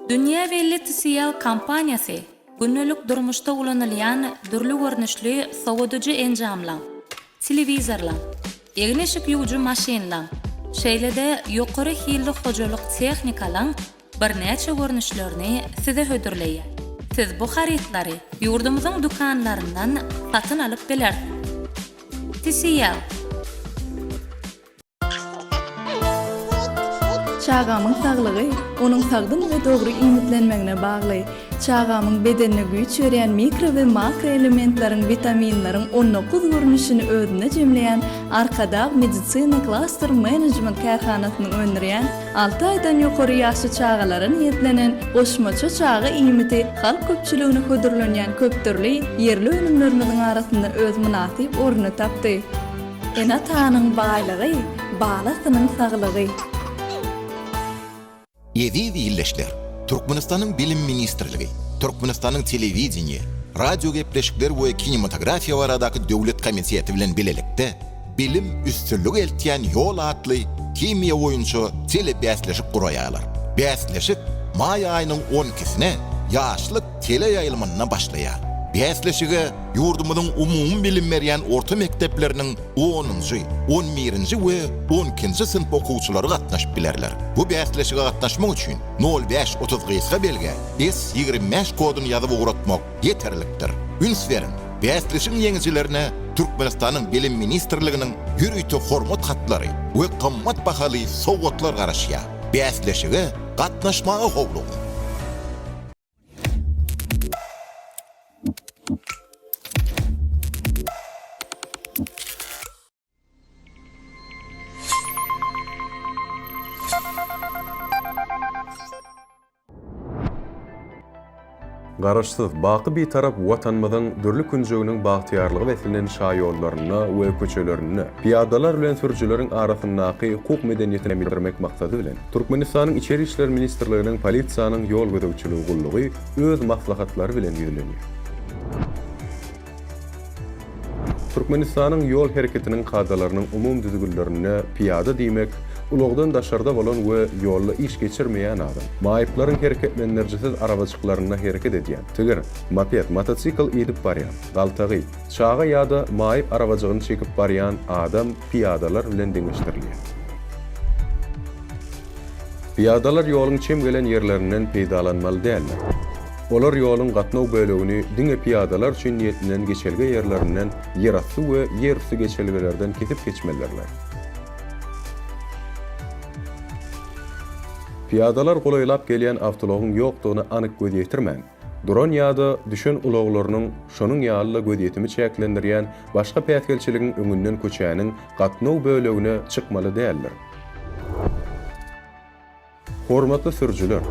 Dünýä belli TCL kompaniýasy gündelik durmuşda ulanylýan dürli görnüşli sowadyjy enjamlaň, telewizorlaň, egin-eşik ýuwujy maşynlaň, şeýle-de ýokary hilli hojalyk tehnikalaň birnäçe görnüşlerini size hödürleýär. Siz bu harytlary ýurdumyzyň dükanlaryndan satyn alyp bilersiňiz. TCL. Çagamyň saglygy onuň sagdyn we dogry iýmitlenmegine bagly. Çagamyň bedenine güýç berýän mikro we makroelementleriň, witaminleriň 19 görnüşini özünde jemleýän Arkadag Medisina Klaster Menejment kärhanasynyň öndürýän alty aýdan ýokary ýaşly çagalara niýetlenen goşmaça çaga iýmiti halk köpçüligine hödürlenýän köpdürli ýerli önümlerimiziň arasynda öz mynasyp ornuny tapdy. Ene-atanyň baýlygy, balasynyň saglygy. Eziz ildeşler! Türkmenistanyň Bilim ministrligi, Türkmenistanyň Telewideniýe, radiogepleşikler we kinematografiýa baradaky döwlet komiteti bilen bilelikde Bilim, üstünlige eltýän ýol atly himiýa boýunça telebäsleşik guraýarlar. Bäsleşik maý aýynyň on ikisine Ýaşlyk teleýaýlymynda başlaýar. Bäsleşige ýurdumyzyň umumy bilim berýän orta mekdepleriniň onunjy, on birinji we on ikinji synp okuwçylary gatnaşyp bilerler. Bu bäsleşige gatnaşmak üçin nol bäş 30 gysga belgä S 25 koduny ýazyp ugratmak ýeterlikdir. Üns beriň! Bäsleşigiň ýeňijilerine Türkmenistanyň Bilim ministrliginiň ýörite hormat hatlary we gymmat bahaly sowgatlar garaşýar. Bäsleşige gatnaşmaga howlugyň! Garaşsyz, baky Bitarap Watanymyzyň dürli künjeginiň bagtyýarlyga beslenen şaýollarynda we köçelerinde pyýadalar bilen sürüjileriň arasyndaky hukuk medeniýetini ösdürmek maksady bilen, Türkmenistanyň Içeri işler ministrliginiň Polisiýanyň ýol gözegçiligi gullugy öz maslahatlary bilen ýüzlenýär. Türkmenistanyň ýol hereketiniň kadalarynyň umumy düzgünlerinde pyýada diýmek, ulagdan daşarda bolan we ýolda iş geçirmeýän adam, maýyplaryň hereketlendirijisiz arabajyklarynda hereket edýän, tigir, moped, motosikl idip barýan, galtagy, çaga ýa-da maýyp arabajygyny çekip barýan adam pyýadalar bilen deňeşdirilýär. Pyýadalar ýoluň çem gelen ýerlerinden peýdalanmaly däldir. Olar ýoluň gatnaw bölegini diňe pyýadalar üçin niýetlenen geçelge ýerlerinden, ýerasty we ýerüsti geçelgelerden kesip geçmelidirler. Pyýadalar golaýlap gelýän awtoulagyň ýokdugyna anyk göz ýetirmän, duran ýa-da düşen ulaglarynyň, şonuň ýaly-da gözýetimi çäklendirýän başga päsgelçiligiň öňünden köçäniň gatnaw bölegine çykmaly däldir. Hormatly sürüjiler!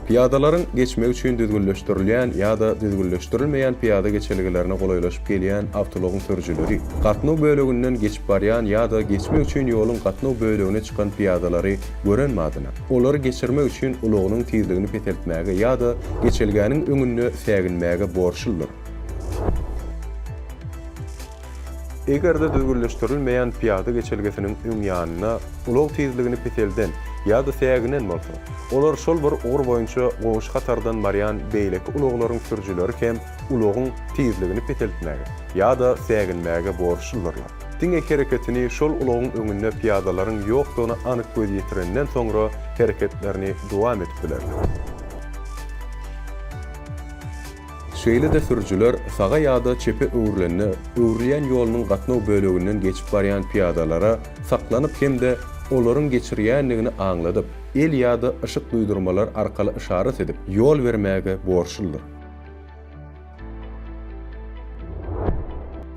Pyýadalaryň geçmegi üçin düzgünleşdirilýän ýa-da düzgünleşdirilmeýän pyýada geçelgelerine golaýlaşyp gelýän awtoulagyň sürüjileri, gatnaw böleginden geçip barýan ýa-da geçmek üçin ýoluň gatnaw bölegine çykan pyýadalary gören badyna, olary geçirmek üçin ulagynyň tizligini peseltmäge ýa-da geçelgäniň öňünde säginmäge borçludyr. Eger-de düzgünleşdirilmeýän pyýada geçelgesiniň öň ýanynda ulag tizligini peselden ýa-da säginen bolsa, olar şol bir ugur boýunça goňşy hatardan barýan beýleki ulaglaryň sürüjileri hem ulagyň tizligini peseltmäge ýa-da säginmäge borçludyrlar. Diňe hereketini şol ulagyň öňünde pyýadalaryň ýokdugyna anyk göz ýetirenden soňra hereketlerini dowam edip bilerler. Şeýle-de sürüjiler saga ýa-da çepe öwrülende, öwrülýän ýolunyň gatnaw böleginden geçip barýan pyýadalara saklanyp hem-de olaryň geçirýändigini aňladyp, el ýa-da yşyk duýdurmalar arkaly yşarat edip, ýol bermäge borçludyr.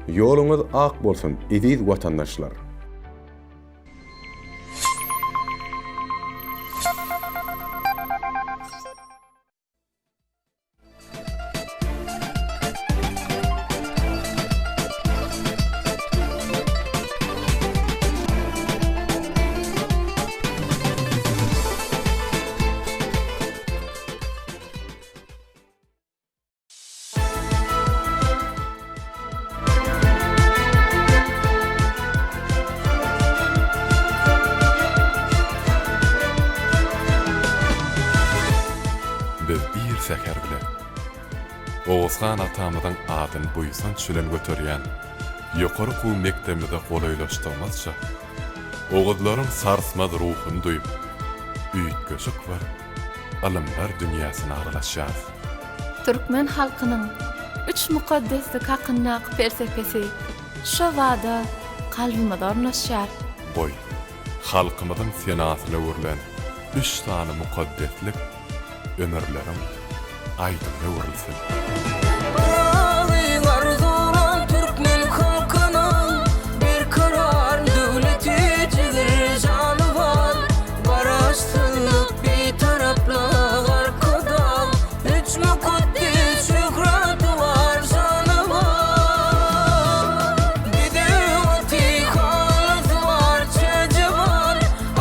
Ýoluňyz ak bolsun, eziz watandaşlar! Biz ir säher bilen Oguzhan atamyzyň adyny buýsanç bilen göterýän ýokary okuw mekdebimize golaýlaşdygymyzça, oguzlaryň sarsmaz ruhuny duýup, üýtgeşik bir ylymlar dünýäsine aralaşýarys. Türkmen halkynyň üç mukaddeslik hakyndaky pelsepesi şo bada kalbymyza ornaşýar. Goý, halkymyzyň senasyna öwrülen üç sany mukaddeslik ömürleriň aýdymyna öwrülsin! Pyragy arzuwlan türkmen halkynyň Berkarar döwleti jiger-jany bar. Garaşsyzlyk, Bitaraplyk, Arkadag, Üç mukaddes şöhraty bar, şany bar. Bedew aty, halysy bar, çäji bar,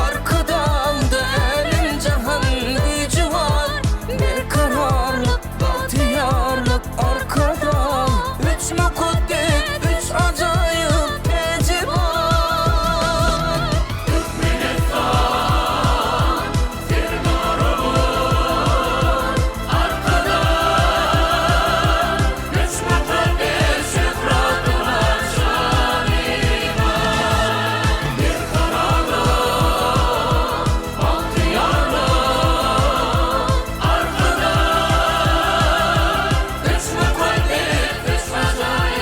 Arkadagda älem-jahan güýji bar. Berkararlyk, bagtyýarlyk, Arkadag, Üç mukaddes, üç ajaýyp täji bar. Türkmenistan Serdarymyz Arkadag, Üç mukaddes şöhraty bar, şany bar. Berkararlyk, bagtyýarlyk, Arkadag, Üç mukaddes, üç ajaýyp.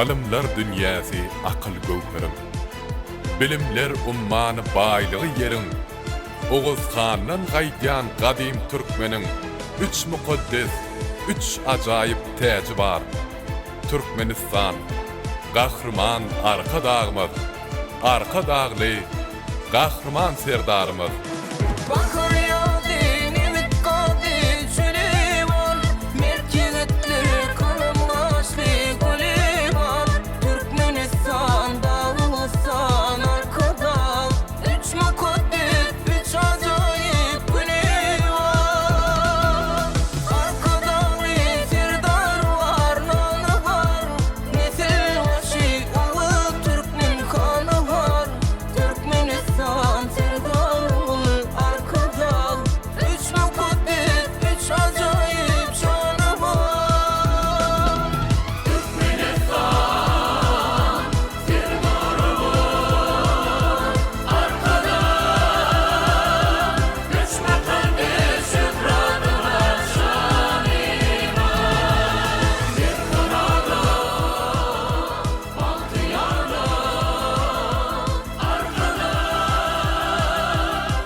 Ylymlar dünýäsi akyl göwherim. Bilimler ummany baýlygy ýeriň. Oguz handan gaýdýan gadym türkmeniň üç mukaddes, üç ajaýyp täji bar. Türkmenistan, Gahryman Arkadagymyz, Arkadagly Gahryman Serdarymyz! Bahar ýazy, nebit gazy, çöli bar, Mert ýigitler galam gaşly güli bar. Türkmenistan, Dagystan, Arkadag, Üç mukaddes, üç ajaýyp güni bar. Arkadagly Serdar bar, nany bar, Nesilbaşy Oguz türkmen hany bar. Türkmenistan Serdarly Arkadag Üç mukaddes, üç ajaýyp şany bar. Türkmenistan Serdarly Arkadag Üç mukaddes şöhratyna şany bar. Berkarar Bagtyýarlyk Arkadag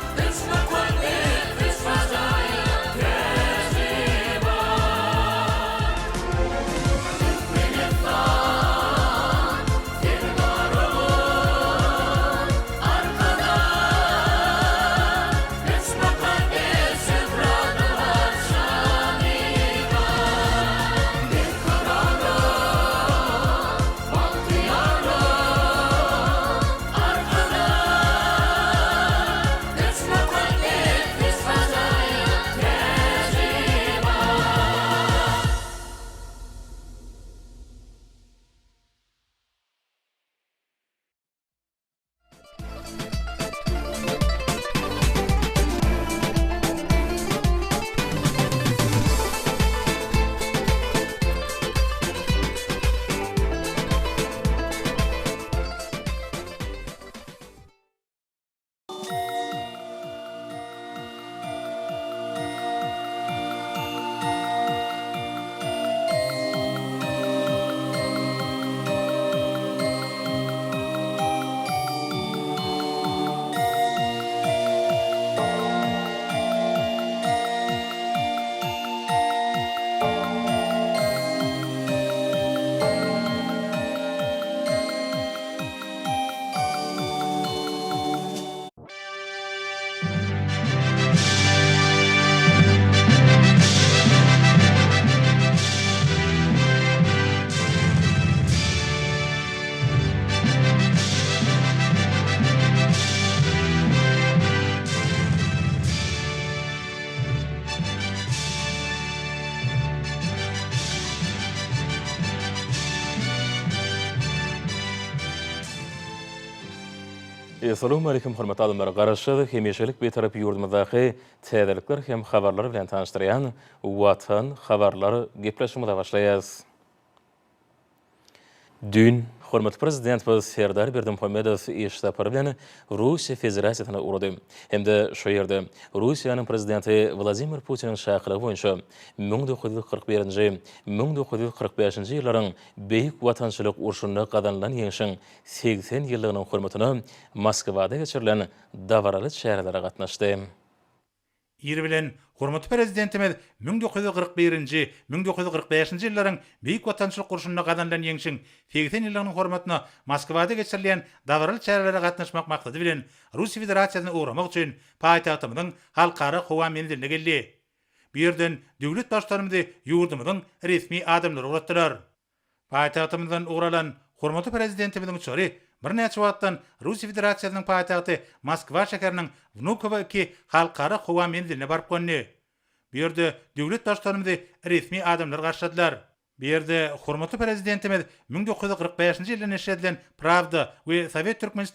Üç mukaddes, üç ajaýyp täji bar. Türkmenistan, Serdar ogul, Arkadag Üç mukaddes şöhraty bar, şany bar. Berkararlyk, bagtyýarlyk, Arkadag Üç mukaddes, üç ajaýyp täji bar. Essalawmaleýkim hormatly adamlar! Garaşsyz, hemişelik Bitarap ýurdumyzdaky täzelikler hem habarlar bilen tanyşdyrýan Watan habarlar gepleşigimize başlaýarys. Düýn hormatly Prezidentimiz Serdar Berdimuhamedow iş sapary bilen Russiýa Federasiýasyna ugrady hem-de şo ýerde Russiýanyň Prezidenti Wladimir Putiniň çakylygy boýunça 1941-nji, 1945-nji ýyllaryň Beýik Watançylyk urşunda gazanylan ýeňşiň 80 ýyllygynyň hormatyna Moskwada geçirilen dabaraly çärelere gatnaşdy. Ir bilen hormatly Prezidentimiz 1941-nji, 1945-nji ýyllaryň Beýik Watançylyk urşunda gazanylan Ýeňşiň 80 ýyllygynyň hormatyna Moskwada geçirilýän dabaraly çärelere gatnaşmak maksady bilen Russiýa Federasiýasyna ugramak üçin paýtagtymyzyň Halkara howa menziline geldi. Bu ýerden döwlet Baştutanymyzy ýurdumyzyň resmi adamlary ugratdylar. Paýtagtymyzdan ugur alan hormatly Prezidentimiziň uçary birnäçe wagtdan Russiýa Federasiýasynyň paýtagty Moskwa şäheriniň Wnukowo iki halkara howa menziline baryp gondy. Bu ýerde döwlet Baştutanymyzy resmi adamlar garşyladylar. Bu ýerde hormatly Prezidentimiz 1945-nji ýylda neşir edilen Prawda we Sowet Türkmenistany.